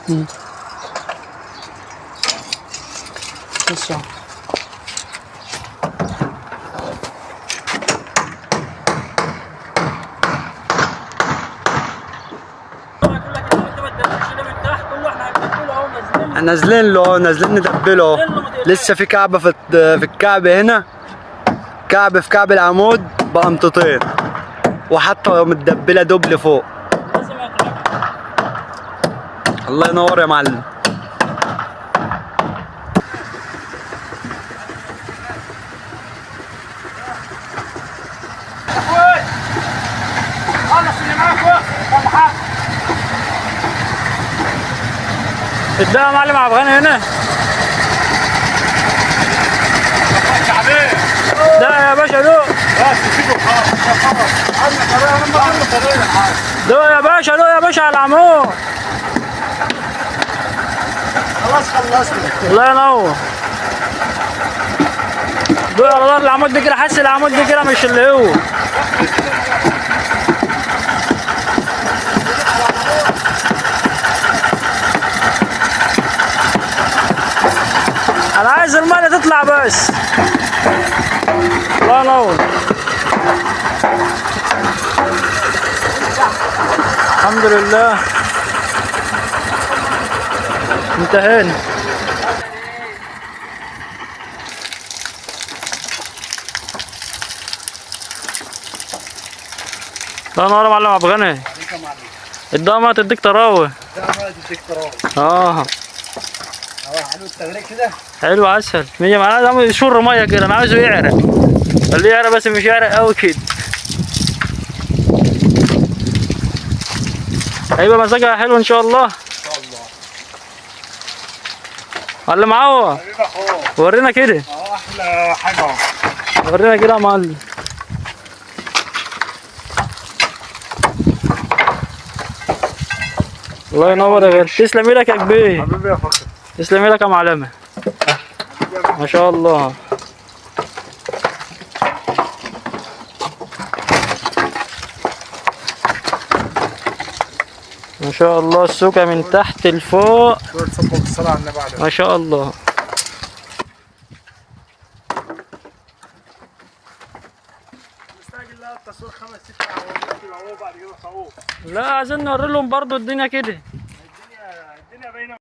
بص نازلين له، نازلين ندبله. لسه في كعبه في الكعب هنا، كعب في كعب العمود بقمطتين، وحتى متدبله دبل فوق. الله ينور يا معلم. اديها يا معلم عبد الغني هنا. ده يا باشا دوق. دوق يا باشا، دوق يا باشا على العمود. خلاص خلصنا. الله ينور. دوق على ظهر العمود ده كده، حس العمود ده كده مش اللي هو. انا عايز المية تطلع بس. الله ينور. الحمد لله انتهينا. الله ينور يا معلم عبد الغني. الدقة تديك طراوه. الدقة تديك طراوه. اه حلو التغريق كده، حلو عسل. مية معاه عم يشر مية كده، انا عايزه يعرق، خليه يعرق بس مش يعرق قوي كده. هيبقى مزاجها حلو ان شاء الله. ان شاء الله. معلم عوض حبيبي اخويا ورينا كده. احلى حاجة ورينا كده يا معلم. الله ينور يا غالي، تسلم ايدك يا كبير. حبيبي يا فخر، تسلم ايدك يا معلمه. ما شاء الله. ما شاء الله السوكه من تحت لفوق. ما شاء الله. لا عايزين نوري لهم برضو الدنيا كده.